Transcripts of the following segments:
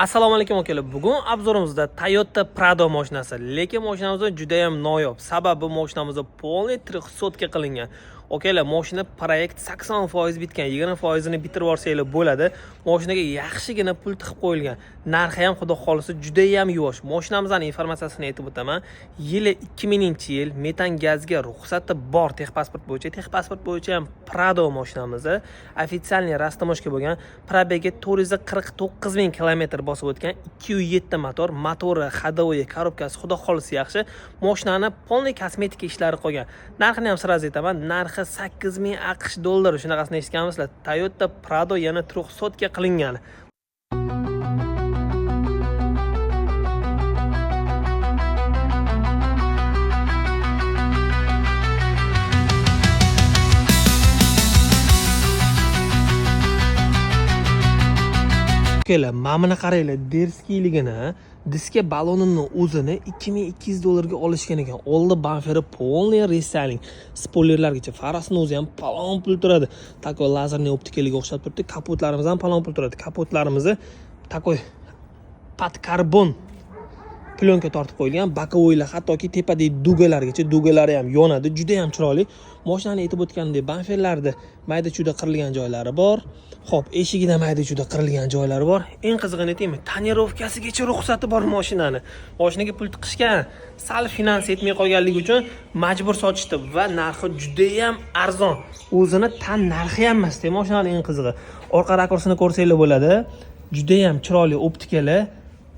Assalomu alaykum akalar. Bugun obzorimizda Toyota Prado mashinasi. Lekin mashinamiz juda ham noyob. Sababi mashinamiz полный 300 qilingan. Akalar, mashina proyekt 80% bitgan, 20%ini bitirib olsanglar bo'ladi. Mashinaga yaxshigina pul tiqib qo'yilgan. Narxi ham xudo xolisa juda ham yuvosh. Mashinamizning informatsiyasini aytib o'taman. Yili 2000-yil, metan gazga ruxsati bor texpasport bo'yicha. Texpasport bo'yicha ham Prado mashinamiz официальный растаможка bo'lgan. Пробег i 449 ming kilometr bosib o'tgan 2.7 motor, motori, ходовой, korobkasi xudo xolisa yaxshi. Mashinani полный kosmetika ishlari qolgan. Narxini ham сразу aytaman. Narxi 8000 AQSh dollari. Shunaqasini eshitganmisizlar? Toyota Prado yana 300 qilingan. Akalar, mana buni qaranglar, дерзкий ligini, diska balonini o'zini 2200 dollarga olishgan ekan. Oldi bamferi полный рестайлинг, spoilerlargacha, farasini o'zi ham palon pul turadi. Такой лазерный optikaliga o'xshab turibdi. Kapotlarimiz ham palon pul turadi. Kapotlarimizni такой под karbon plyonka tortib qo'yilgan, боковой lar hattoki tepadagi дуга largacha, дуга lari ham yonadi, juda ham chiroyli. Mashinani aytib o'tganimdek, bamferlarda mayda-chuyda qirilgan joylari bor. Xo'p, eshigida mayda-chuyda qirilgan joylari bor. Eng qizig'ini aytaymi? Тонировка sigacha ruxsati bor mashinani. Mashinaga pul tiqishgan, sal finans yetmay qolganligi uchun majbur sotishdi va narxi juda ham arzon. O'zini tan narxi ham emas, mashinani eng qizig'i. Orqa rakursini ko'rsanglar bo'ladi. Juda ham chiroyli optikalar.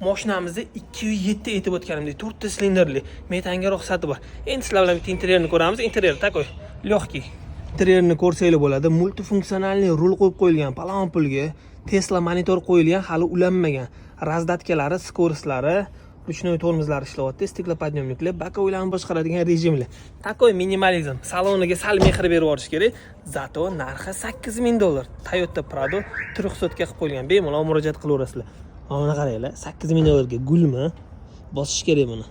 Mashinamizni 2.7 aytib o'tganimdek, 4 ta silindrli, metanga ruxsati bor. Endi sizlar bilan bitta interyerini ko'ramiz. Interyer такой легкий. Interyerini ko'rsanglar bo'ladi. Мультифункциональный rul qo'yib qo'yilgan palon pulga. Tesla monitor qo'yilgan, hali ulanmagan. Раздатка lari, скорость lari, ручной tormozlar ishlayapti, стеклоподъемник lar, боковой larni boshqaradigan rejimlar. Такой minimalizm. Saloniga sal mehr berib yuborish kerak. Зато narxi 8000 dollar. Toyota Prado 300 ga qilib qo'yilgan. Bemalol murojaat qilaverasizlar. Mana buni qaranglar, 8000 dollarga gulmi? Bosish kerak buni.